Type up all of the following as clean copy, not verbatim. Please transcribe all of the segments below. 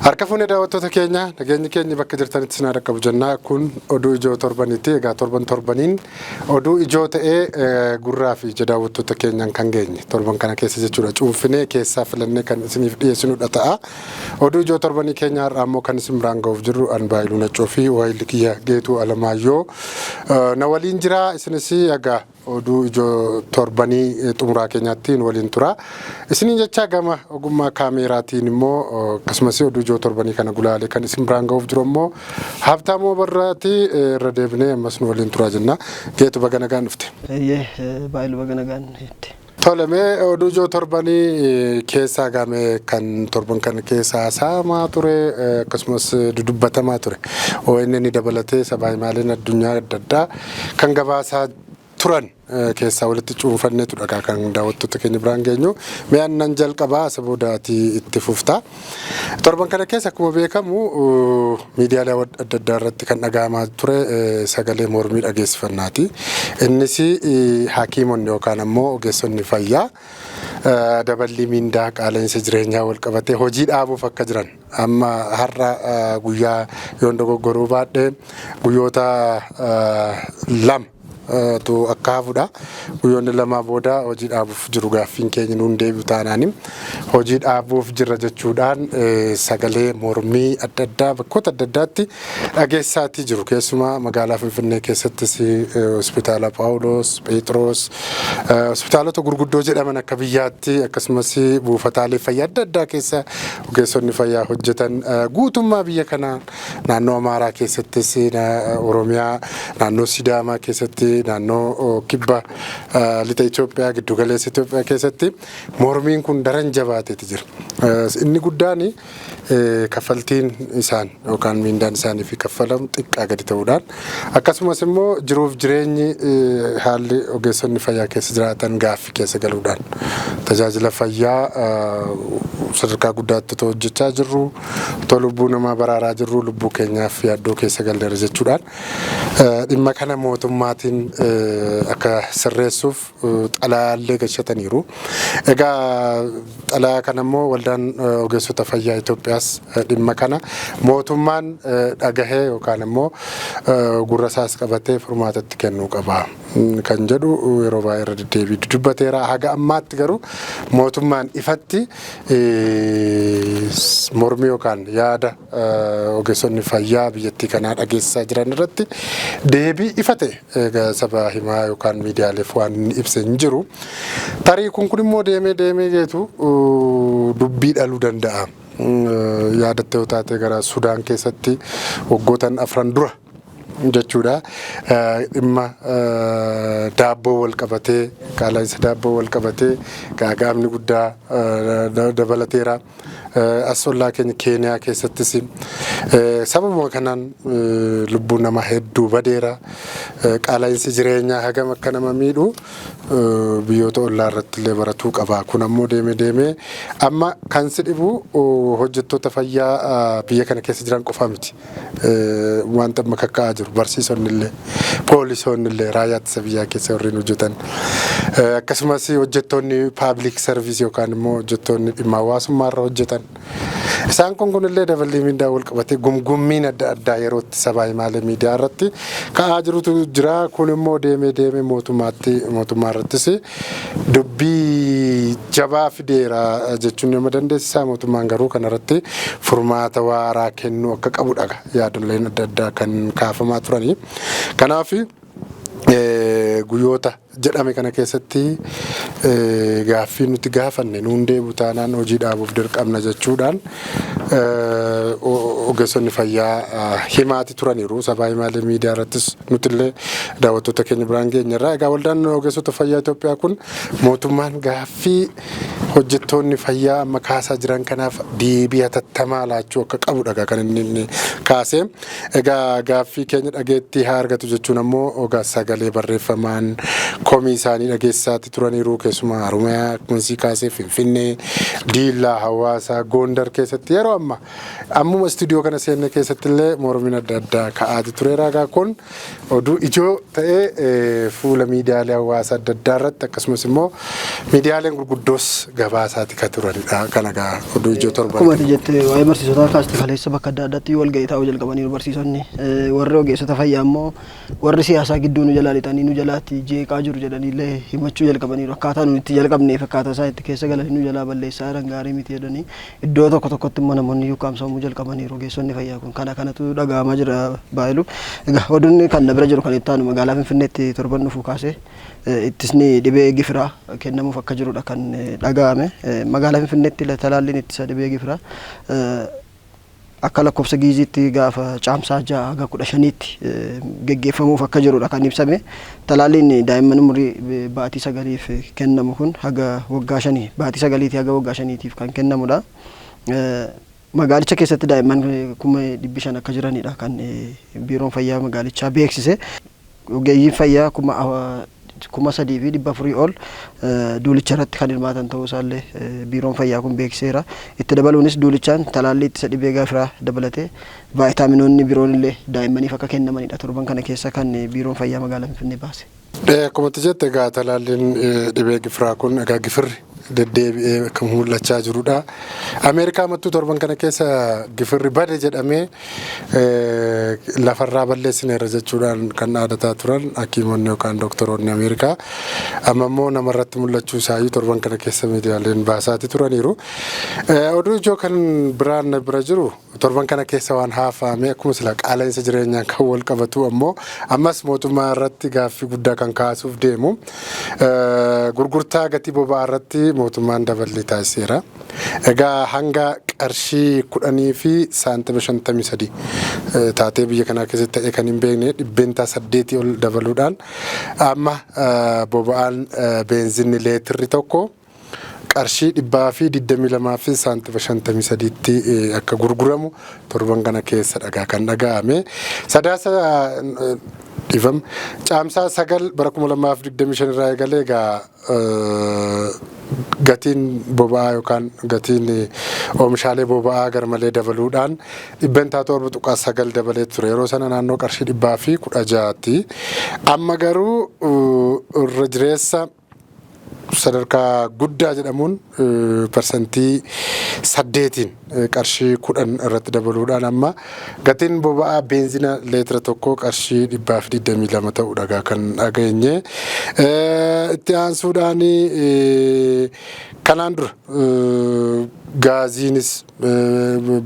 Harka fuunee daawwattoota keenya, nageenyi keenya bakka jirtanitti isin haa dhaqqabu jennaa. Kun oduu ijoo torbaniiti. Egaa torban torbaniin oduu ijoo ta'ee gurraa fi ija daawwattoota keenyaan kan geenye torban kana keessa jechuudha. Cuunfinee keessaa filannee kan isiniif dhiyeessinudha ta'a. Oduu ijoo torbanii keenya har'aa immoo kan isin biraan ga'uuf jirru an Baayiluu Naccoo fi waayilli kiyya Geetuu Alamaayyoo na waliin jira. Isinis egaa oduu ijoo torbanii xumuraa keenyaatti nu waliin tura. Isiniin jecha gama ogummaa kaameeraatiin immoo akkasumas oduu ijoo torbanii kana gulaalee kan isin biraan ga'uuf jiru immoo Habtaamoo Barraati, irra deebinee ammas nu waliin turaa jenna. Geetu, baga nagaan dhufte. Eeyyee, Baayiluu, baga nagaan jette. Tole, mee oduu ijoo torbanii keessaa game kan torban kana keessa haasa'amaa ture, akkasumas dudubbatamaa ture. ONN dabalatee sabaa himaaleen addunyaa adda addaa kan gabaasaa turan keessaa walitti cuunfanneetu dhagaa kan daawwattoota keenya biraan geenyu. Mee annan jalqabaa, isa booda ati itti fufta. Torban kana keessa akkuma beekamu miidiyaalee adda addaa irratti kan dhaga'amaa ture sagalee mormii dhageessifannaati. Innis hakiimonni yookaan ammoo ogeessonni fayyaa daballii miindaa, qaala'insa jireenyaa wal qabatee hojii dhaabuuf akka jiran, amma har'a guyyaa, yoon dogoggoruu baadhe, guyyoota 2 tu akka hafudha. Guyyoonni 2 booda hojii dhaabuuf jiru, gaaffiin keenya nuun deebi'u taanaani hojii dhaabuuf jirra jechuudhaan sagalee mormii adda addaa bakkoota adda addaatti dhageessaatii jiru. Keessumaa magaalaa Finfinnee keessattis hospitaala Phaawulos, Phexros, hospitaalota gurguddoo jedhaman akka biyyaatti, akkasumas buufataalee fayyaa adda addaa keessa ogeessonni fayyaa hojjetan, guutummaa biyya kanaa, naannoo Amaaraa keessattis, Oromiyaa, naannoo Sidaamaa keessatti, naannoo kibba lixa Itoophiyaa, giddugaleessa Itoophiyaa keessatti mormiin kun daran jabaateeti jira. Inni guddaan kaffaltiin isaan yookaan miindaan isaanii fi kaffalamu xiqqaa gadi ta'uudhaan, akkasumas immoo jiruuf jireenyi, haalli ogeessonni fayyaa keessa jiraatan gaaffii keessa galuudhaan, tajaajila fayyaa sadarkaa guddaatti otoo hojjechaa jirru, otoo lubbuu namaa baraaraa jirru, lubbuu keenyaaf yaaddoo keessa galleera jechuudhaan dhimma kana mootummaatiin akka sirreessuuf xalayaallee gashataniiru. Egaa xalayaa kana immoo waldaan ogeessota fayyaa Itoophiyaas dhimma kana mootummaan dhagahee yookaan immoo gurra isaas qabatee furmaatatti kennuu qaba kan jedhu yeroo baay'ee irra deddeebii dubbateera. Haga ammaatti garuu mootummaan ifatti mormii yookaan yaada ogeessonni fayyaa biyyattii kanaa dhageessisaa jiran irratti deebii ifa ta'e saba himaa yookaan miidiyaaleef waan inni ibse hin jiru. Tarii kun immoo deemee deemee, Geetu, dubbii dhaluu danda'a. Yaadattee yoo taate, gara Sudaan keessatti waggootan 4 dura jechuudha. Dhimma daabboo wal qabatee, qaala'insa daabboo wal qabatee gaagaamni guddaa dabalateera. As ollaa keenya Keeniyaa keessattis sababuma kanaan lubbuun namaa hedduu badeera. Qaala'insi jireenyaa hagam akka nama miidhu biyyoota ollaa irratti illee baratuu qaba. Kun ammoo deemee deemee amma kan si dhibu hojjettoota fayyaa biyya kana keessa jiran qofa miti. Wanta amma kakka'aa jiru barsiisonni illee, poolisoonni illee, raayyaa ittisa biyyaa keessa warreen hojjetan, akkasumas hojjettoonni public service yookaan immoo hojjettoonni dhimma hawaasummaa irra hojjetan, isaan kun illee daballii miindaa wal qabatee gumgummiin adda addaa yeroo itti sabaa himaalee miidiyaa irratti ka'aa jirutu jira. Kun immoo deemee deemee mootummaa irrattis dubbii jabaa fideera jechuun nama dandeessisaa. Mootummaan garuu kanarratti furmaata waaraa kennuu akka qabudha yaadoleen adda addaa kan kaafamaa turanii. Kanaaf guyyoota jedhame kana keessatti gaaffii nuti gaafanne nuun deebi'u taanaan hojii dhaabuuf dirqamna jechuudhaan ogeessonni fayyaa himaati turaniiru. Sabaa himaalee miidiyaa irrattis nutillee daawwattoota keenya biraan geenyerra. Egaa waldaan ogeessota fayyaa Itoophiyaa kun mootummaan gaaffii hojjettoonni fayyaa amma kaasaa jiran kanaaf deebii hatattamaa laachuu akka qabudha kan inni kaase. Egaa gaaffii keenya dhageettii haa argatu jechuun ammoo ogaa sagalee barreeffamaan komii isaanii dhageessisaati turaniiru. Keessumaa Haromayaa, akkuma sii kaasee, Finfinnee, Diillaa, Hawaasaa, Gondar keessatti yeroo amma ammuma istuudiyoo kana seenne keessatti illee mormiin adda addaa ka'aati tureera. Egaa kun oduu ijoo ta'ee fuula miidiyaalee hawaasaa adda addaa irratti, akkasumas immoo miidiyaaleen gurguddoos gabaasaati kan turanidha. Kana egaa oduu ijoo torban. Akkuma ati jette, waa'ee barsiisotaa kaaste, kaleessa bakka adda addaatti wal ga'ii taa'uu jalqabaniiru barsiisonni. Warri ogeessota fayyaa immoo warri siyaasaa gidduu nu jalaa lixanii nu jalaatti jeeqaa jiru jedhaniillee himachuu jalqabaniiru. Akkaataa nu itti jalqabneef akkaataa isaan itti keessa galanii nu jalaa balleessaa jiran gaarii miti jedhanii, iddoo tokko tokkotti immoo namoonni ukkaamsamuu jalqabaniiru ogeessonni fayyaa kun. Kana kanatu dhaga'amaa jira baay'ee. Egaa oduun kan na bira jiru kan itti aanu, magaalaa Finfinneetti torban dhufuu kaasee ittisni dhibee gifiraa kennamuuf akka jirudha kan dhaga'ame. Magaalaa Finfinneetti talaalliin ittisa dhibee gifiraa akka lakkoofsa giiziitti gaafa Caamsaa 6 haga 15tti geggeeffamuuf akka jirudha kan ibsame. Talaalliin daa'imman umurii baatii 9f kennamu kun haga waggaa 5, baatii 9tii haga waggaa 5tiif kan kennamudha. Magaalicha keessatti daa'imman 500,000 akka jiranidha kan biiroon fayyaa magaalichaa beeksise. Ogeeyyiin fayyaa 3,400 ol duulicha irratti kan hirmaatan ta'uu isaallee biiroon fayyaa kun beeksiseera. Itti dabaluunis duulichaan talaallii ittisa dhibee gifiraa dabalatee vaayitaaminoonni biroon illee daa'immaniif akka kennamanidha torban kana keessa kan biiroon fayyaa magaalaa Finfinnee baase. Akkuma ati jette, egaa talaalliin dhibee gifiraa kun, egaa gifirri deddeebi'ee kan mul'achaa jirudha. Ameerikaa mattuu torban kana keessa gifirri bade jedhamee lafarraa balleessineerra jechuudhaan kan dhaadataa turan hakiimonni yookaan doktoroonni Ameerikaa, amma immoo namarratti mul'achuu isaayyuu torban kana keessa miidiyaaleen baasaati turaniiru. Oduu ijoo kan biraan bira jiru, torban kana keessa waan haafame, akkuma sila qaala'insa jireenyaan kan wal qabatu, ammoo ammas mootummaa irratti gaaffii guddaa kan kaasuuf deemu, gurgurtaa gatii boba'aa irratti mootummaan dabalii taasiseera. Egaa hanga qarshii 10 fi saantima 53 taatee biyya kanaa keessatti ta'ee kan hin beekne 8% ol dabaluudhaan amma boba'aan beenzinni leetirri tokko qarshii 122 fi saantima 53tti akka gurguramu torban kana keessa dhagaa kan dhaga'ame. Sadaasa, dhiifama, Caamsaa 9 bara 2025 irraa eegalee egaa gatiin boba'aa yookaan gatiin oomishaalee boba'aa garmalee dabaluudhaan 7.9% dabalee ture. Yeroo sana naannoo qarshii 116tti. Amma garuu irra jireessa sadarkaa guddaa jedhamuun 8%n qarshii 10 irratti dabaluudhaan amma gatiin boba'aa beenzina leetira tokko qarshii 122 ta'uudha kan dhageenye. Itti aansuudhaan kanaan dura gaaziinis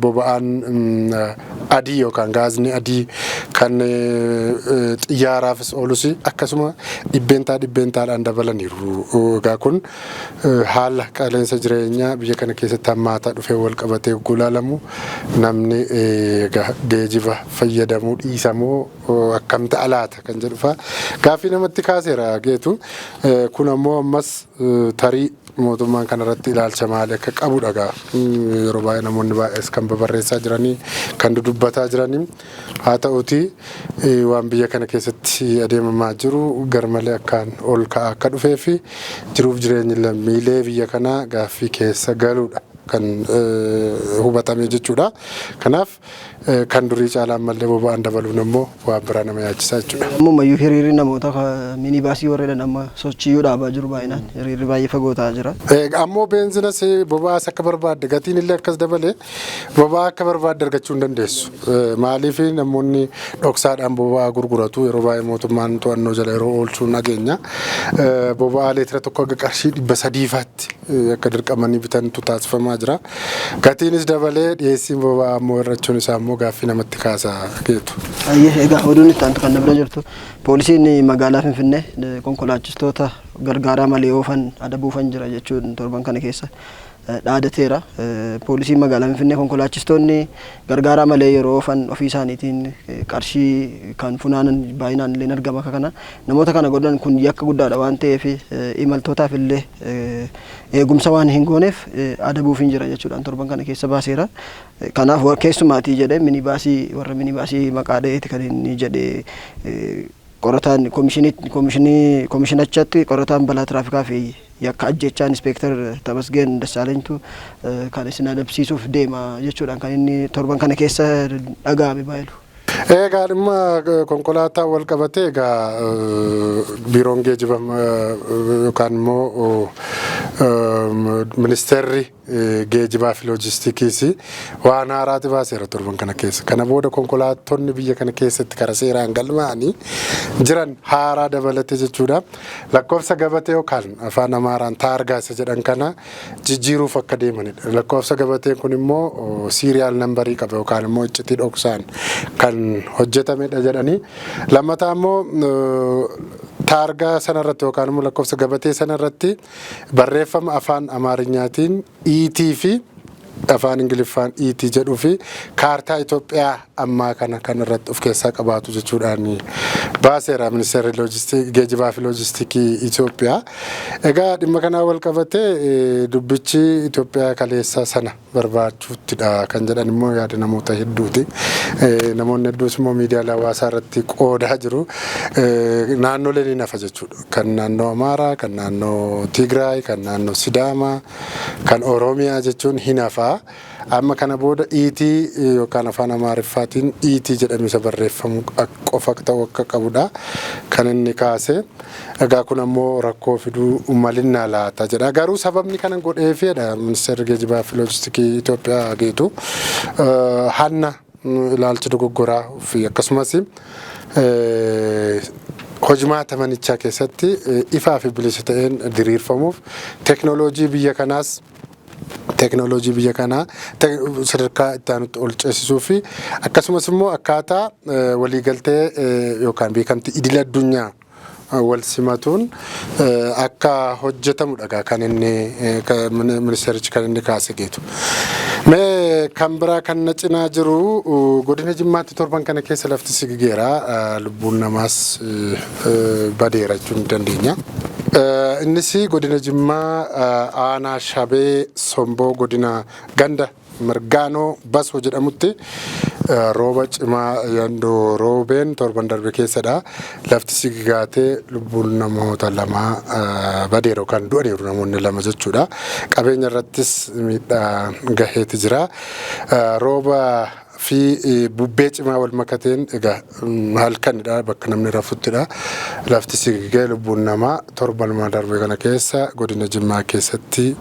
boba'aan adii yookaan gaazni adii kan xiyyaaraafis oolus akkasuma dhibbeentaa dhibbeentaadhaan dabalaniiru. Egaa kun haala qaala'insa jireenyaa biyya kana keessatti hammaataa dhufee wal qabatee gulaalamu, namni geejiba fayyadamuu dhiisamoo akkam ta'a laata kan jedhu fa'a gaaffii namatti kaaseera geetu. Kun ammoo ammas tarii mootummaan kanarratti ilaalcha maalii akka qabu dhagaa yeroo baay'ee namoonni baay'ees kan babarreessaa jiranii, kan dudubbataa jiranii. Haa ta'uti, waan biyya kana keessatti adeemamaa jiru garmalee akkaan ol ka'aa akka dhufee fi jiruuf jireenyi lammiilee biyya kanaa gaaffii keessa galuudha kan hubatame jechuudha. Kanaaf kan durii caalaa ammallee boba'aan dabaluun immoo waan biraa nama yaachisaa jechuudha. Ammumayyuu hiriirri namoota minibaasii warreedhan amma sochiyyuu dhaabaa jiru, baay'inaan hiriirri baay'ee fagoo ta'aa jira. Ammoo beenzinas boba'aas akka barbaadde, gatiin illee akkas dabalee, boba'aa akka barbaadde argachuu hin dandeessu. Maaliif? Namoonni dhoksaadhaan boba'aa gurguratu. Yeroo baay'ee mootummaan to'annoo jala yeroo oolchuu nageenya. Boba'aa leetira tokko akka qarshii 300faatti akka dirqamanii bitantu taasifamaa jira. Gatiinis dabalee dhiyeessiin boba'aa ammoo hir'achuun isaa immoo gaaffii namatti kaasa geetu. Egaa oduun itti aantu kan na bira jirtu, poolisiin magaalaa Finfinnee konkolaachistoota gargaaraa malee oofan adabuufan jira jechuun torban kana keessa dhaadateera. Poolisiin magaalaa Finfinnee konkolaachistoonni gargaaraa malee yeroo oofan ofii isaaniitiin qarshii kan funaanan baay'inaan illee argama akka kana. Namoota kana godhan kun yakka guddaadha waan ta'eef, imaltootaaf illee eegumsa waan hin gooneef adabuuf hin jira jechuudhaan torban kana keessa baaseera. Kanaaf keessumaatii jedhee minibaasii, warra minibaasii maqaa dha'eeti kan inni jedhee. Qorataan komishinii komishinachatti qorataan balaa tiraafikaa fi yakka ajjechaa Inspektar Tamasgeen Dassaalentu kan isin adabsiisuuf deema jechuudhaan kan inni torban kana keessa dhaga'ame baay'ee. Egaa dhimma konkolaataa wal qabatee, egaa biiroon geejiba yookaan immoo Ministeerri geejibaa fi loojistikiis waan haaraati baaseera torban kana keessa. Kana booda konkolaattonni biyya kana keessatti karaa seeraan galmaa'anii jiran haaraa dabalatee jechuudha. Lakkoofsa gabatee yookaan afaan Amaaraan taargaa isa jedhan kana jijjiiruuf akka deemanidha. Lakkoofsa gabateen kun immoo serial numberii qaba yookaan immoo iccitii dhoksaan kan hojjetamedha jedhanii. Lammataa immoo taargaa sanarratti yookaan immoo lakkoofsa gabatee sanarratti barreeffama afaan Amaarinyaatiin ET fi afaan Ingiliffaan ET jedhuu fi kaartaa Itoophiyaa ammaa kana kan irratti of keessaa qabaatu jechuudhaan baaseera ministeerri geejibaa fi loojistikii Itoophiyaa. Egaa dhimma kanaa wal qabatee dubbichi Itoophiyaa kaleessaa sana barbaachuuttidha kan jedhan immoo yaada namoota hedduuti. Namoonni hedduus immoo miidiyaalee hawaasaa irratti qoodaa jiru. Naannoleen ni nafa jechuudha. Kan naannoo Amaaraa, kan naannoo Tigraay, kan naannoo Sidaamaa, kan Oromiyaa jechuun hin hafaa. Amma kana booda ET yookaan afaan Amaariffaatiin ET jedhamee isa barreeffamu qofa ta'uu akka qabudha kan inni kaase. Egaa kun ammoo rakkoo fiduu malinnaa laata jedha. Garuu sababni kana godheefidha ministeerri geejibaa fi loojistikii Itoophiyaa geetu. Hanna, ilaalcha dogoggoraa fi akkasumas hojimaata manichaa keessatti ifaa fi bilisa ta'een diriirfamuuf teeknooloojii biyya kanaa sadarkaa itti aanutti ol ceesisuu fi akkasumas immoo akkaataa waliigaltee yookaan beekamtii idil addunyaa wal simatuun akka hojjetamudha kan inni ministeerichi kan inni kaase geetu. Mee kan biraa kan na cinaa jiru, godina Jimmaatti torban kana keessa lafti sigigeera, lubbuun namaas badeera jechuu ni dandeenya. Innis godina Jimmaa, aanaa Shabee Somboo, godina ganda Mirgaanoo Basoo jedhamutti rooba cimaa yandoo roobeen torban darbe keessadha. Lafti sigigaatee lubbuun namoota lamaa badeera yookaan du'aniiru namoonni lama jechuudha. Qabeenya irrattis miidhaa gaheeti jira. Rooba fi bubbee cimaa wal makateen egaa halkanidha, bakka namni rafuttidha. Lafti sigigee lubbuun namaa torbanuma darbe kana keessa godina Jimmaa keessatti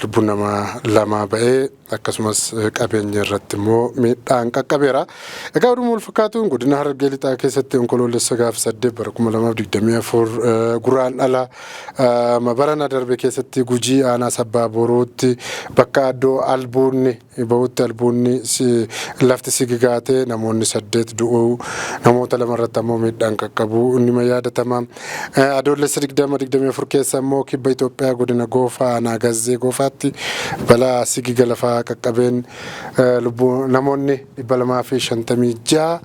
lubbuun namaa lama ba'ee, akkasumas qabeenya irratti immoo miidhaan qaqqabeera. Egaa oduma wal fakkaatuun godina Harargee Lixaa keessatti Onkoloolessa gaafa 8 bara 2024, Guraandhala barana darbe keessatti Gujii aanaa Sabbaa Boruutti bakka addoo albuunni bahutti albuunni lafti sigigaatee namoonni saddeet du'uu, namoota lama irratti ammoo miidhaan qaqqabuu inni yaadatama. Adoolessa 20 24 keessa immoo kibba Itoophiyaa godina Goofaa aanaa Gazzee Goofaatti balaa sigiga lafaa qaqqabeen lubbuu namoonni 256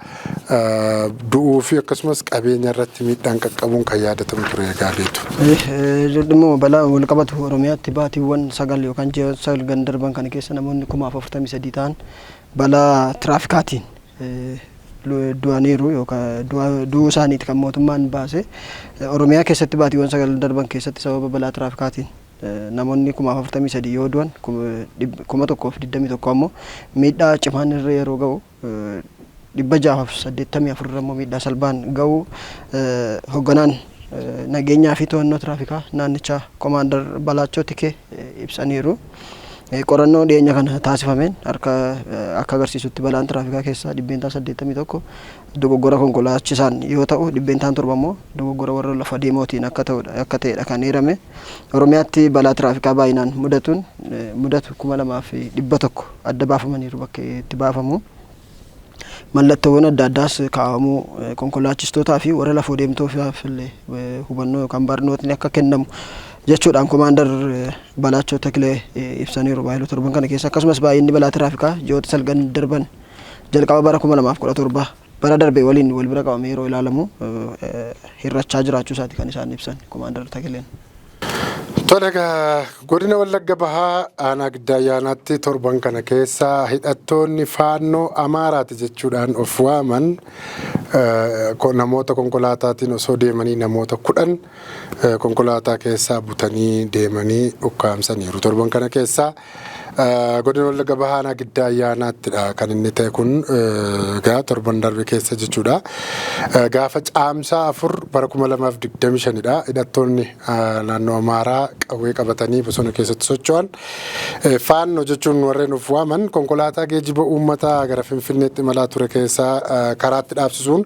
du'uu fi akkasumas qabeenya irratti miidhaan qaqqabuun kan yaadatamu ture gaaleetu. Dhimma balaa wal qabatu, Oromiyaatti baatiiwwan 9 yookaan ji'a 9 darban kana keessa namoonni 1043 ta'an balaa tiraafikaatiin du'aniiru yookaan du'uu isaaniiti kan mootummaan baase. Oromiyaa keessatti baatiiwwan 9 darban keessatti sababa balaa tiraafikaatiin namoonni 1043 yoo du'an, 1021 ammoo miidhaa cimaan irra yeroo ga'u, 684 irra immoo miidhaa salphaan ga'u hoogganaan nageenyaa fi to'annoo tiraafikaa naannichaa Komaandar Balaachoo Tikee ibsaniiru. Qorannoo dhiyeenya kana taasifameen harka akka agarsiisutti balaan tiraafikaa keessaa 81% dogoggora konkolaachisaan yoo ta'u, 7% immoo dogoggora warra lafa deemootiin akka ta'udha akka ta'edha kan eerame. Oromiyaatti balaa tiraafikaa baay'inaan mudatuun mudatu 2100 adda baafamaniiru bakka itti baafamu. Mallattoowwan adda addaas kaa'amuu, konkolaachistootaa fi warra lafoo deemtootaaf illee hubannoo yookaan barnootni akka kennamu jechuudhaan Komaandar Balaachoo Takilee ibsaniiru baay'ee torban kana keessa. Akkasumas baay'inni balaa tiraafikaa ji'oota salgan darban jalqaba bara 2017 bara darbe waliin wal bira qabamee yeroo ilaalamu hir'achaa jiraachuu isaati kan isaan ibsan Komaandar Takileen. Tole, egaa godina Wallagga Bahaa aanaa Giddaa Ayyaanaatti torban kana keessa hidhattoonni Faannoo Amaaraati jechuudhaan of waaman namoota konkolaataatiin osoo deemanii namoota 10 konkolaataa keessaa butanii deemanii ukkaamsaniiru. Torban kana keessa Godina Wallagga Bahaa Aanaa Giddaa Ayyaanaattidha kan inni ta'e kun, egaa torban darbe keessa jechuudha. Gaafa Caamsaa 4 bara 2025dha. Hidhattoonni naannoo Amaaraa qawwee qabatanii bosona keessatti socho'an, Faannoo jechuun warreen of waaman, konkolaataa geejjiba uummataa gara Finfinneetti imalaa ture keessaa karaatti dhaabsisuun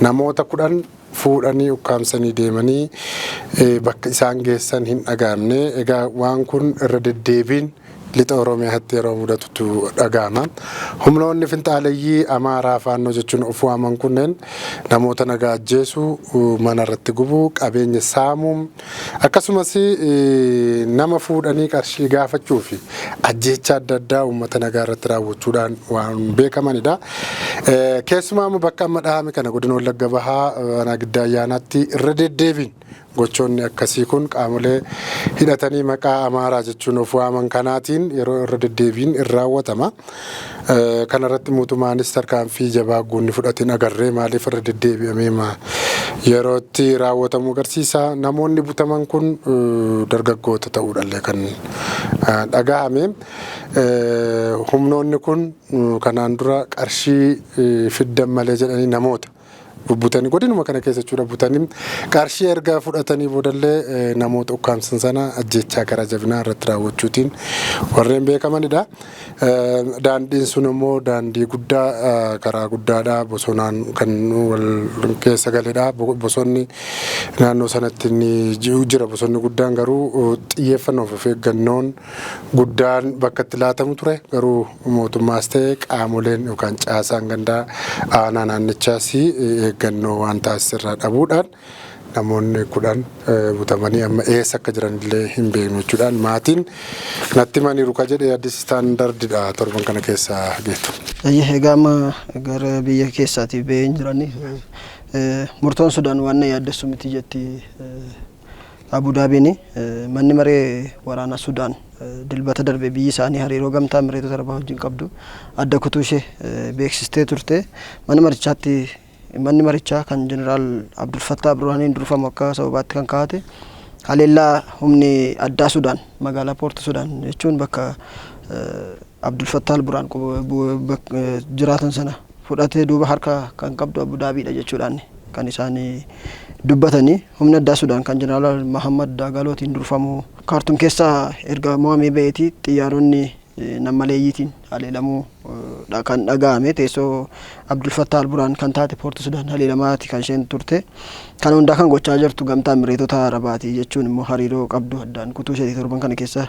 namoota 10 fuudhanii ukkaamsanii deemanii bakka isaan geessan hin dhaga'amne. Egaa waan kun irra deddeebiin lixa Oromiyaatti yeroo mudatutu dhaga'ama. Humnoonni finxaaleyyii Amaaraa Faannoo jechuun of waaman kunneen namoota nagaa ajjeesuu, mana irratti gubuu, qabeenya saamuu, akkasumas nama fuudhanii qarshii gaafachuu fi ajjeechaa adda addaa uummata nagaa irratti raawwachuudhaan waan beekamanidha. Keessumaa immoo bakka amma dhahame kana, godina Wallagga Bahaa Aanaa Giddaa Ayyaanaatti, irra deddeebiin gochoonni akkasii kun qaamolee hidhatanii maqaa Amaaraa jechuun of waaman kanaatiin yeroo irra deddeebiin in raawwatama. Kanarratti mootummaanis tarkaanfii jabaa guunni fudhateen agarree maaliif irra deddeebi'amee yeroo itti raawwatamu agarsiisa. Namoonni butaman kun dargaggoota ta'uudhallee kan dhagahame. Humnoonni kun kanaan dura qarshii fiddan malee jedhanii namoota bubbutanii, godinuma kana keessa jechuudha, butanii qarshii erga fudhatanii boodallee namoota ukkaamsan sana ajjechaa gara jabinaa irratti raawwachuutiin warreen beekamanidha. Daandiin sun immoo daandii guddaa, karaa guddaadha, bosonaan kan wal keessa galedha. Bosonni naannoo sanatti ni jira. Bosonni guddaan garuu xiyyeeffannoo fi of eeggannoon guddaan bakka itti laatamu ture. Garuu mootummaas ta'e qaamoleen yookaan caasaan gandaa aanaa naannichaas eeggannoo waan taasisirraa dhabuudhaan namoonni 10 butamanii amma eessa akka jiran illee hin beeknu jechuudhaan maatiin natti himaniiru ka jedhe Addis Standardidha torban kana keessa geettu. Egaa amma gara biyya keessaatiif bahee hin jirani. Murtoon Sudaan waan na yaaddessu miti jetti Abu Daabiin. Manni maree waraanaa Sudaan Dilbata darbe biyyi isaanii hariiroo Gamtaa Emireetota Arabaa wajjin qabdu adda kutuu ishee beeksistee turte. Mana marichaatti manni marichaa kan Jeneraal Abdul Fattah Burhaaniin durfamu akka sababaatti kan kaa'ate haleellaa humni addaa Sudaan magaalaa Poort Sudaan jechuun bakka Abdul Fattah Burhaan jiraatan sana fudhatee duuba harka kan qabdu Abu Daabiidha jechuudhaan kan isaan dubbatanii. Humni addaa Sudaan kan Jeneraal Mahammad Daagalootiin durfamu Kaartum keessaa erga mo'amee ba'eeti xiyyaaronni nammaleeyyiitiin haleelamuu kan dhaga'ame. Teessoo Abdul Fattah al-Burhaan kan taate Poort Sudaan haleelamaati kan isheen turte. Kana hundaa kan gochaa jirtu Gamtaa Emireetota Arabaati jechuun immoo hariiroo qabdu addaan kutuu isheeti torban kana keessa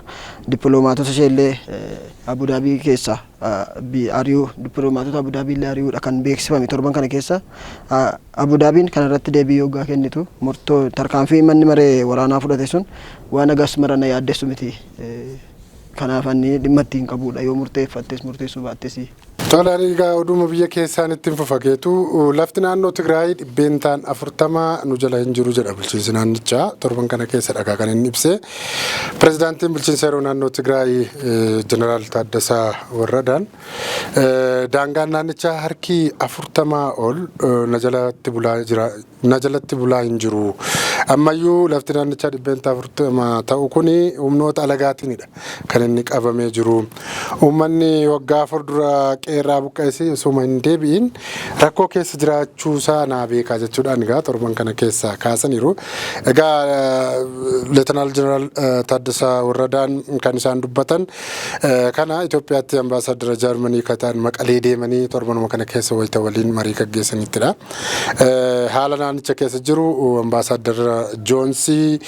dippiloomaatota ishee illee Abu Daabii keessaa ari'uu, dippiloomaatota Abu Daabii illee ari'uudha kan beeksifame torban kana keessa. Abu Daabiin kana irratti deebii yoggaa kennitu, murtoo tarkaanfii manni maree waraanaa fudhate sun waan agas mara na yaaddessu miti. Kanaaf ani dhimma ittiin qabudha, yoo murteeffattes murteessuu baattes. Tolaan, egaa oduma biyya keessaan ittiin fufageetu, lafti naannoo Tigraay 40% nu jala hin jiru jedha bulchiinsi naannichaa. Torban kana keessa dhagaa kan inni ibse. Pirezidaantiin bulchiinsa yeroo naannoo Tigraay Jeneraal Taaddasaa Warradaan, daangaan naannichaa harki 40 ol na jalatti bulaa jira, na jalatti bulaa hin jiru. Ammayyuu lafti naannichaa 40% ta'u kuni humnoota alagaatiinidha kan inni qabamee jiru. Uummanni waggaa 4 dura qeerraa buqqa'es osuma hin deebi'in rakkoo keessa jiraachuusaa naa beekaa jechuudhaan egaa torban kana keessa kaasaniiru. Egaa Leetanaal Jeneraal Taaddasaa Warradaan kan isaan dubbatan kana Itoophiyaatti ambaasaadara Jaarmanii kan ta'an Maqalee deemanii torbanuma kana keessa wayita waliin marii gaggeessanittidha. Haala naannicha keessa jiru ambaasaadara Joonsii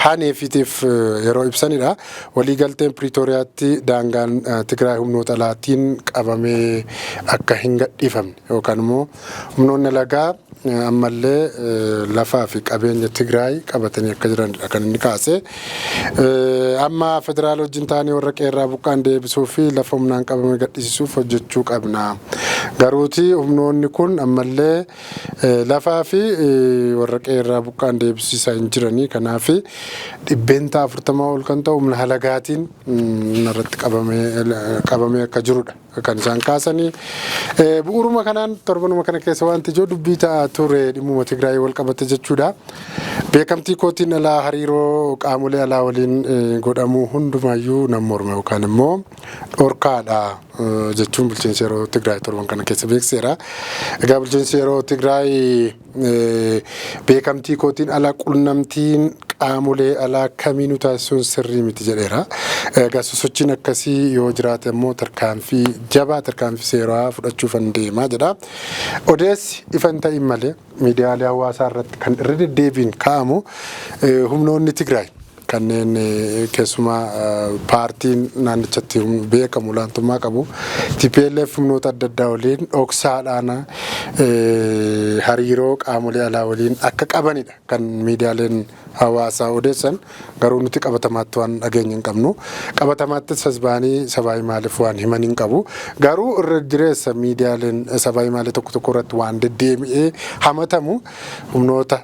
Haneefitiif yeroo ibsanidha. Waliigalteen Piriitooriyaatti daangaan Tigraay humnoota alaatiin qabamee akka hin gadhiifamne yookaan immoo humnoonni alagaa ammallee lafaa fi qabeenya Tigraay qabatanii akka jiranidha kan inni kaase. Amma federaala wajjin ta'anii warra qeerraa buqqaan deebisuu fi lafa humnaan qabame gadhiisisuuf hojjechuu qabna. Garuuti humnoonni kun ammallee lafaa fi warra qeerraa buqqaan deebisisaa hin jiranii. Kanaaf 40% ol kan ta'u humna halagaatiin irratti qabamee akka jirudha. kan isaan kaasanii. Bu'uuruma kanaan torbanuma kana keessa wanti ijoo dubbii ta'aa ture dhimmuma Tigraay wal qabate jechuudha. Beekamtii kootiin alaa hariiroo qaamolee alaa waliin godhamuu hundumaayyuu nan morma yookaan immoo dhorkaadha jechuun bulchiinsi yeroo Tigraay torban kana keessa beeksiseera. Egaa bulchiinsi yeroo Tigraay beekamtii kootiin alaa qunnamtiin qaamolee alaa kamiinuu taasisuun sirrii miti jedheera. Egaa sosochiin akkasii yoo jiraate immoo tarkaanfii jabaa, tarkaanfii seeraa fudhachuufan deemaa jedha. Odeessi ifa hin ta'in malee miidiyaalee hawaasaa irratti kan irra deddeebiin kaa'amu humnoonni Tigraay kanneen keessumaa paartiin naannichatti beekamu olaantummaa qabu TPLF humnoota adda addaa waliin dhoksaadhaan hariiroo qaamolee alaa waliin akka qabanidha kan miidiyaaleen hawaasaa odeessan. Garuu nuti qabatamaatti waan dhageenya hin qabnu. Qabatamaattis as ba'anii sabaa maaliif waan himan hin qabu. Garuu irra jireessa miidiyaaleen sabaa maalii tokko tokko irratti waan deddeebi'ee hamatamu humnoota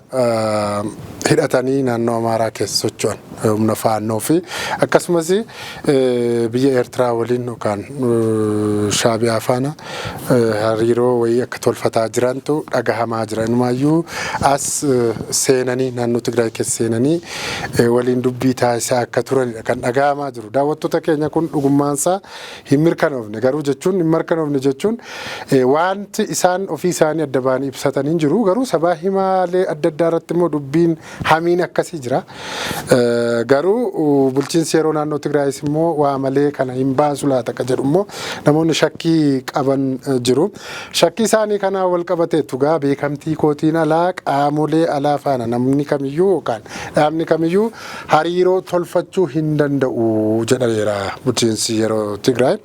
hidhatanii naannoo Amaaraa keessa socho'an, humna Faannoo fi akkasumas biyya Eertiraa waliin yookaan Shaabiyaa faana hariiroo wayii akka tolfataa jirantu dhagahamaa jira. Inumaayyuu as seenanii, naannoo Tigraay keessa seenanii waliin dubbii taasisaa akka turanidha kan dhagahamaa jiru. Daawwattoota keenya, kun dhugummaansaa hin mirkanoofne garuu, jechuun hin mirkanoofne jechuun wanti isaan ofii isaanii adda ba'anii ibsatan hin jiru, garuu sabaa himaalee adda addaa irratti immoo dubbiin hamiin akkasii jira. Garuu bulchiinsi yeroo naannoo Tigraayis immoo waa malee kana hin baasu laata ka jedhu immoo namoonni shakkii qaban jiru. Shakkii isaanii kanaan wal qabateetu gaa beekamtii kootiin alaa qaamolee alaa faana namni kamiyyuu yookaan dhaabni kamiyyuu hariiroo tolfachuu hin danda'u jedhameera bulchiinsi yeroo Tigraay.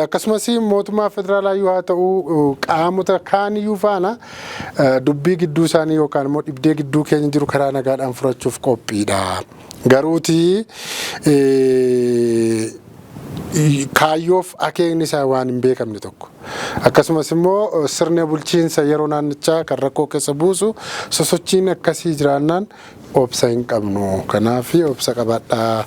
Akkasumas mootummaa federaalaa iyyuu haa ta'u, qaamota kaaniyyuu faana dubbii gidduu isaanii yookaan immoo dhibdee gidduu keenya jiru karaa nagaadhaan furachuuf qophiidha. Garuuti kaayyoof akeekni isaa waan hin beekamne tokko, akkasumas immoo sirna bulchiinsa yeroo naannichaa kan rakkoo keessa buusu sosochiin akkasii jiraannaan obsa hin qabnu. Kanaaf obsa qabaadhaa,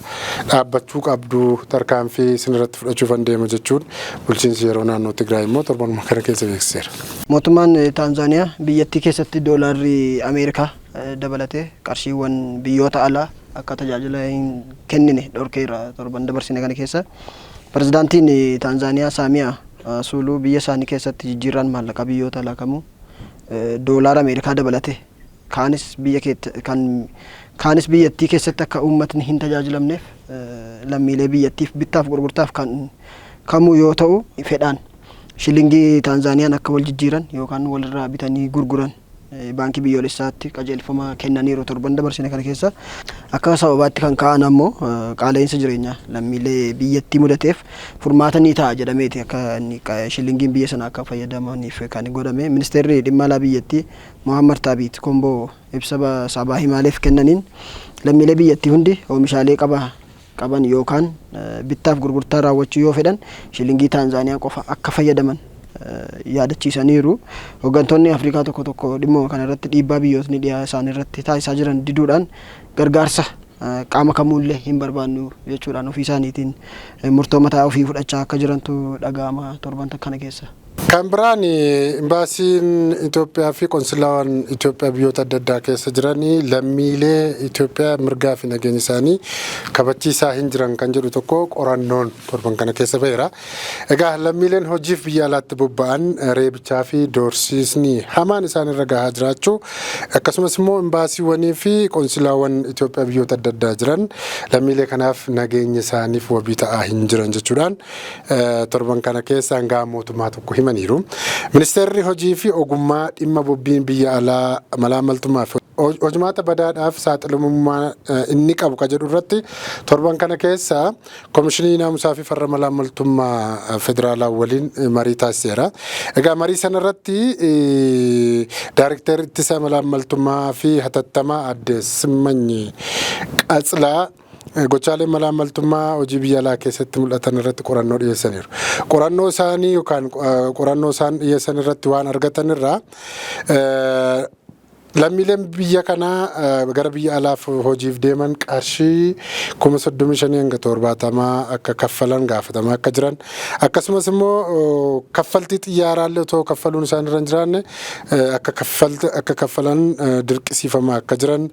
dhaabbachuu qabdu, tarkaanfii isin irratti fudhachuufan deema jechuun bulchiinsi yeroo naannoo Tigraay immoo torbanuma kana keessa beeksiseera. Mootummaan Taanzaaniyaa biyyattii keessatti doolaarri Ameerikaa dabalatee qarshiiwwan biyyoota alaa akka tajaajila hin kennine dhorkeera torban dabarsine kana keessa. Pirezidaantiin Taanzaaniyaa Saamiyaa Suuluu biyya isaanii keessatti jijjiirraan maallaqaa biyyoota alaa kamuu, doolaara Ameerikaa dabalatee kaanis, biyya kan kaanis biyyattii keessatti akka uummatni hin tajaajilamneef, lammiilee biyyattiif bittaaf gurgurtaaf kan kamuu yoo ta'u fedhaan shilingii Taanzaaniyaan akka wal jijjiiran yookaan walirraa bitanii gurguran baankii biyyoolessaatti qajeelfama kennaniiru torban dabarsine kana keessa. Akka sababaatti kan ka'an ammoo qaala'insa jireenyaa lammiilee biyyattii mudateef furmaata ni ta'a jedhameeti akka inni shilingiin biyya sana akka fayyadamaniif kan godhame. Ministeerri dhimma alaa biyyattii Mohammad Taabiit Komboo ibsa sabaa himaaleef kennaniin lammiilee biyyattii hundi oomishaalee qaba qaban yookaan bittaaf gurgurtaa raawwachuu yoo fedhan shilingii Taanzaaniyaa qofa akka fayyadaman yaadachiisaniiru. Hooggantoonni Afrikaa tokko tokko dhimma kana irratti dhiibbaa biyyootni dhiyaa isaan irratti taasisaa jiran diduudhaan gargaarsa qaama kamuullee hin barbaannu jechuudhaan ofii isaaniitiin murtoo mataa ofii fudhachaa akka jirantu dhaga'ama torban kana keessa. Kan biraan imbaasiin Itoophiyaa fi qonsilaawwan Itoophiyaa biyyoota adda addaa keessa jiranii lammiilee Itoophiyaa mirgaa fi nageenya isaanii kabachiisaa hin jiran kan jedhu tokko qorannoon torban kana keessa baheera. Egaa lammiileen hojiif biyya alaatti bobba'an reebichaa fi doorsiisni hamaan isaan irra gahaa jiraachuu, akkasumas immoo imbaasiiwwanii fi qonsilaawwan Itoophiyaa biyyoota adda addaa jiran lammiilee kanaaf nageenya isaaniif wabii ta'aa hin jiran jechuudhaan torban kana keessa hangaa mootummaa tokko himaniiru. Ministeerri hojii fi ogummaa dhimma bobbiin biyya alaa malaamaltummaa fi hojmaata badaadhaaf saaxilamummaa inni qabu ka jedhu irratti torban kana keessa Komishinii Naamusaa fi Farra Malaamaltummaa Federaalaa waliin marii taasiseera. Egaa marii sana irratti Daarektarri Ittisa Malaamaltummaa fi Hatattamaa Aadde Simmanyi Qatsilaa gochaalee malaamaltummaa hojii biyya alaa keessatti mul'atan irratti qorannoo dhiyeessaniiru. Qorannoo isaanii yookaan qorannoo isaan dhiyeessan irratti waan argatan irraa Lammiileen biyya kanaa gara biyya alaaf hojiif deeman qarshii 35,000 hanga 70 akka kaffalan gaafatamaa akka jiran, akkasumas immoo kaffaltii xiyyaaraallee otoo kaffaluun isaan irra hin jiraanne akka kaffalan dirqisiifamaa akka jiran,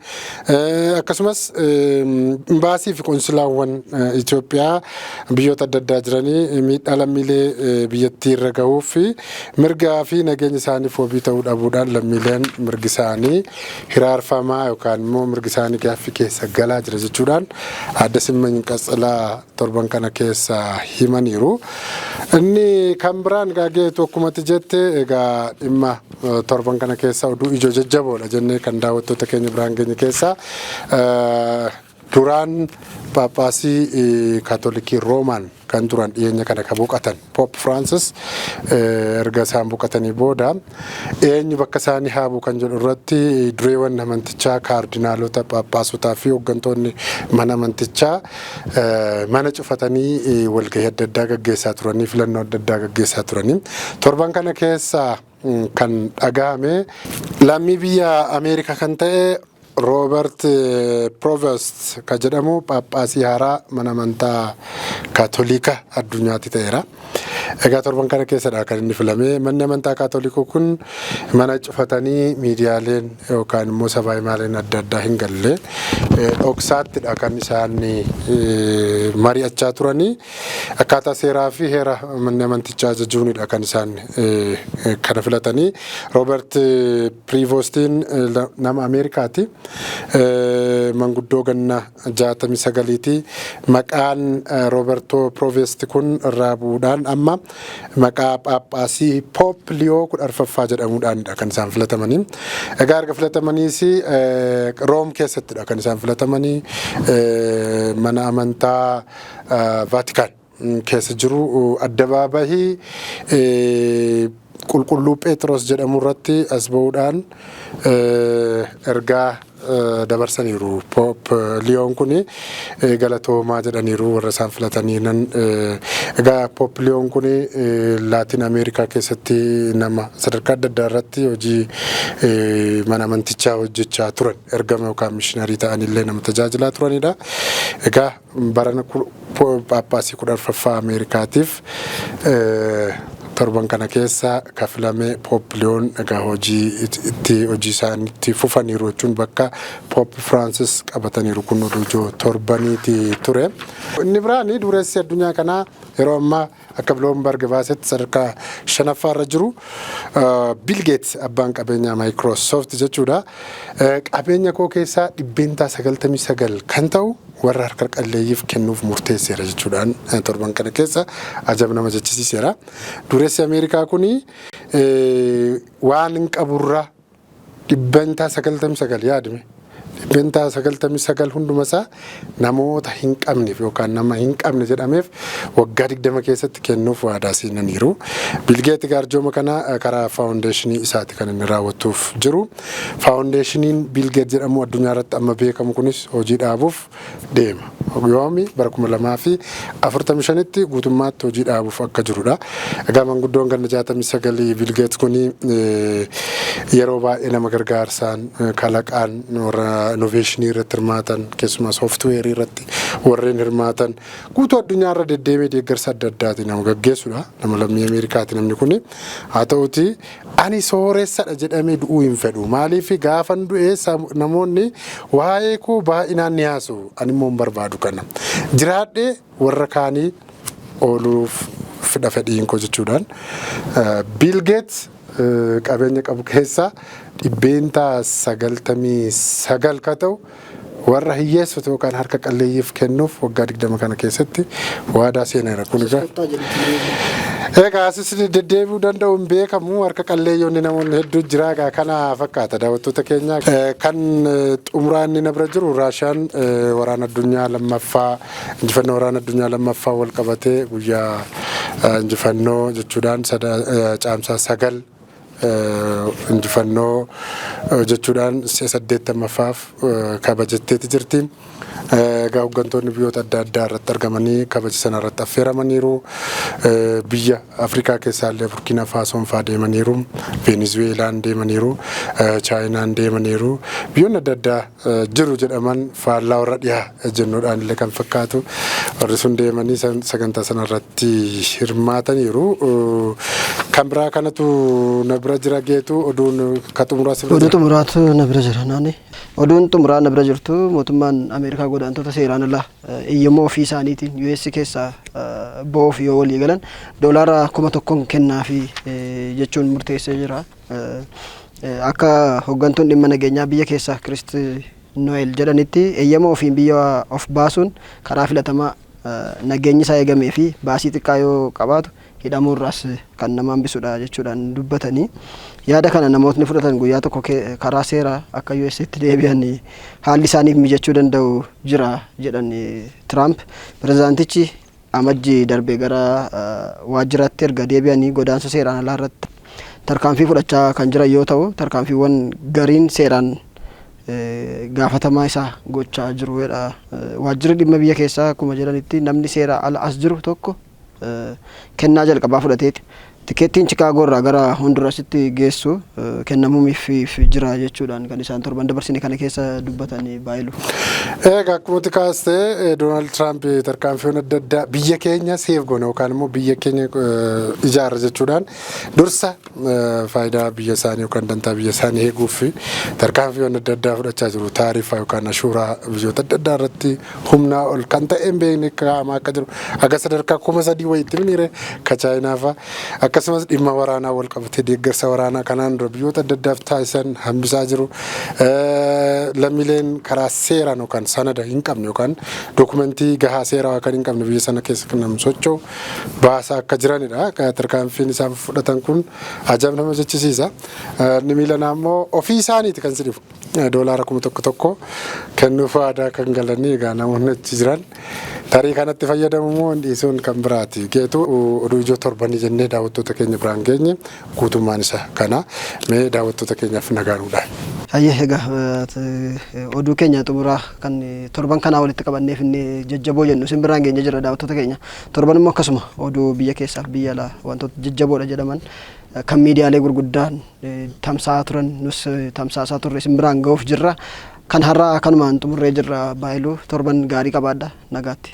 akkasumas imbaasii fi qonsilaawwan Itoophiyaa biyyoota adda addaa jiranii miidhaa lammiilee biyyattii irra gahuu fi mirgaa fi nageenya isaaniif wabii ta'uu dhabuudhaan lammiileen mirgi isaanii hiraarfamaa yookaan immoo mirgi isaanii gaaffii keessa galaa jira jechuudhaan Aadde Simmanyi Qatsilaa torban kana keessa himaniiru. Inni kan biraan egaa Geetu, akkumatti jette, egaa dhimma torban kana keessa oduu ijoo jajjaboodha jennee kan daawwattoota keenya biraan geenye keessaa duraan Paaphaasii Kaatolikii Roomaan kan turan, dhiyeenya kana kan boqotan Pope Francis, erga isaan boqotanii booda eenyu bakka isaanii haa bu'u kan jedhu irratti dureewwan amantichaa, kaardinaalota, phaaphaasotaa fi hooggantoonni mana amantichaa mana cufatanii walgahii adda addaa gaggeessaa turanii, filannoo adda addaa gaggeessaa turanii, torban kana keessa kan dhagahame lammii biyya Ameerikaa kan ta'e Roobert Provost kan jedhamu Phaaphaasii haaraa mana amantaa Kaatolika addunyaatti ta'eera. Egaa torban kana keessadha kan inni filame. Manni amantaa Kaatolikuu kun mana cufatanii miidiyaaleen yookaan immoo sabaa himaaleen adda addaa hin galle, dhoksaattidha kan isaan mari'achaa turanii. Akkaataa seeraa fi heera manni amantichaa ajajuunidha kan isaan kana filatanii. Roobert Piriivostiin nama Ameerikaati. Manguddoo ganna 69ti. Maqaan Roobertoo Provest kun irraa bu'uudhaan amma maqaa Phaaphaasii Poop Liyoo 14ffaa jedhamuudhaanidha kan isaan filatamanii. Egaa erga filatamaniis Room keessattidha kan isaan filatamanii, mana amantaa Vaatikaan keessa jiru addabaabahii Qulqulluu Phexros jedhamu irratti as ba'uudhaan ergaa dabarsaniiru. Poop Liyoon kun galatoomaa jedhaniiru warra isaan filatanii nan. Egaa Poop Liyoon kun Laatiin Ameerikaa keessatti nama sadarkaa adda addaa irratti hojii mana amantichaa hojjechaa turan, ergama yookaan mishiinarii ta'anillee nama tajaajilaa turanidha. Egaa barana Phaaphaasii 14ffaa Ameerikaatiif torban kana keessa kafilame Poop Liyoon egaa hojii itti hojii isaaniitti fufaniiru jechuun bakka Poop Firaansis qabataniiru. Kun oduu ijoo torbaniiti ture. Inni biraan dureessi addunyaa kanaa yeroo ammaa akka Bloomberg baasetti sadarkaa shanaffaa irra jiru Bill Gates, abbaan qabeenyaa Microsoft jechuudha. Qabeenya koo keessaa 99% kan ta'u warra harka qalleeyyiif kennuuf murteesseera jechuudhaan torban kana keessa ajab nama jechisiiseera. Dureessi Ameerikaa kuni waan hin qaburraa 99%, yaadime, 99% hundumasaa namoota hin qabneef yookaan nama hin qabne jedhameef waggaa 20 keessatti kennuuf waadaa seenaniiru. Bill Gates arjooma kana karaa faawundeeshinii isaati kan inni raawwatuuf jiru. Faawundeeshiniin Bill Gates jedhamu addunyaa irratti amma beekamu kunis hojii dhaabuuf deema. Yoomi? Bara 2045tti guutummaatti hojii dhaabuuf akka jirudha. Egaa manguddoon ganna 69 Bill Gates kuni yeroo baay'ee nama gargaarsaan, kalaqaan, warra innoveeshinii irratti hirmaatan, keessumaa sooftiweerii irratti warreen hirmaatan guutuu addunyaa irra deddeemee deeggarsa adda addaatiin nama gaggeessudha. Nama lammii Ameerikaati namni kuni. Haa ta'uti, ani sooressadha jedhamee du'uu hin fedhu. Maaliif? Gaafan du'e namoonni waa'ee koo baay'inaan ni haasa'u. Ani immoo hin barbaadu kana. Jiraadhee warra kaanii ooluuf fedha fedhiin koo jechuudhaan Bill Gates qabeenya qabu keessaa 99% ka ta'u warra hiyyeessota yookaan harka qalleeyyiif kennuuf waggaa 20 kana keessatti waadaa seeneera. Kun egaa Kottaa jedhu. Egaa asis deddeebi'uu danda'u hin beekamu, harka qalleeyyoonni namoonni hedduu jira. Egaa kana fakkaata, daawwattoota keenya. Kan xumuraa inni na bira jiru, Raashiyaan waraana addunyaa lammaffaa, injifannoo waraana addunyaa lammaffaa wal qabatee guyyaa injifannoo jechuudhaan Caamsaa 9 Injifannoo jechuudhaan si'a 80ffaaf kabajatteeti jirti. Egaa hooggantoonni biyyoota adda addaa irratti argamanii kabaja sana irratti affeeramaniiru. Biyya Afrikaa keessaa illee Burkina Faasoon fa'aa deemaniiru. Venezuweelaan deemaniiru. Chaayinaan deemaniiru. Biyyoonni adda addaa jiru jedhaman faallaa warra dhiyaa jennuudhaan illee kan fakkaatu warri sun deemanii sagantaa sana irratti hirmaataniiru. Kan biraa kanatu na bira jira. Geetu, oduun ka xumuraa si bira Oduu jira? xumuraatu na bira jira naani. Oduun xumuraa na bira jirtu, mootummaan Ameerikaa godaantota seeraan alaa eeyyamoo ofii isaaniitiin US keessaa ba'uuf yoo walii galan doolaara 1000 kennaafi jechuun murteessee jira. Akka hooggantuun dhimma nageenyaa biyya keessaa Kiristi Noel jedhanitti, eeyyama ofiin biyya of baasuun karaa filatamaa nageenyi isaa eegamee fi baasii xiqqaa yoo qabaatu hidhamuurraas kan nama hambisudha jechuudhaan dubbatanii, yaada kana namootni fudhatan guyyaa tokko karaa seeraa akka UStti deebi'an haalli isaaniif mijachuu danda'u jira jedhan Tiraamp. Pirezidaantichi Amajji darbe gara waajjiraatti erga deebi'anii godaansa seeraan alaa irratti tarkaanfii fudhachaa kan jiran yoo ta'u, tarkaanfiiwwan gariin seeraan gaafatamaa isaa gochaa jiru jedha. Waajjirri dhimma biyya keessaa akkuma jedhanitti, namni seera ala as jiru tokko kennaa jalqabaa fudhateeti. Tikeettiin Chikaagoo irraa gara Hondurasitti geessu kennamuufiif jira jechuudhaan kan isaan torban dabarsine kana keessa dubbatan, Baayilu. Egaa akkuma kaastee, Doonaald Tiraamp tarkaanfiiwwan adda addaa biyya keenya save goone yookaan immoo biyya keenya ijaarra jechuudhaan dursa faayidaa biyya isaanii yookaan dantaa biyya isaanii eeguuf tarkaanfiiwwan adda addaa fudhachaa jiru. Taarifa yookaan ashuuraa biyyoota adda addaa irratti humnaa ol kan ta'e hin beekne kaa'amaa akka jiru, akka sadarkaa 3000 wayiitti miniire ka Chaayinaa fa'a. Akkasumas dhimma waraanaa wal qabatee deeggarsa waraanaa kanaan dura biyyoota adda addaaf taasisan hambisaa jiru. Lammiileen karaa seeraan yookaan sanada hin qabne yookaan dookumentii gahaa seeraa kan hin qabne biyya sana keessa kan socho'u baasaa akka jiranidha. Tarkaanfiin isaan fudhatan kun ajab nama jechisiisa. Inni miilanaa immoo ofii isaaniiti kan si dhibu. Doolaara 1000 kennuuf aadaa kan galanii, egaa namoonni achi jiran tarii kanatti fayyadamu moo hin dhiisuun kan biraati. Geetu, oduu ijoo torbanii jennee daawwattoota keenya biraan geenye guutummaan isa kana. Mee daawwattoota keenyaaf nagaanuudha. Hayyee, egaa oduu keenya xumuraa kan torban kanaa walitti qabanneef inni jajjaboo jennu isin biraan geenye jira, daawwattoota keenya. Torban immoo akkasuma oduu biyya keessaaf biyya alaa wantoota jajjaboodha jedhaman kan miidiyaalee gurguddaan tamsa'aa turan nus tamsaasaa turre isin biraan ga'uuf jirra. Kan har'aa kanumaan xumurree jirra, Baayiluu. Torban gaarii qabaadha, nagaatti.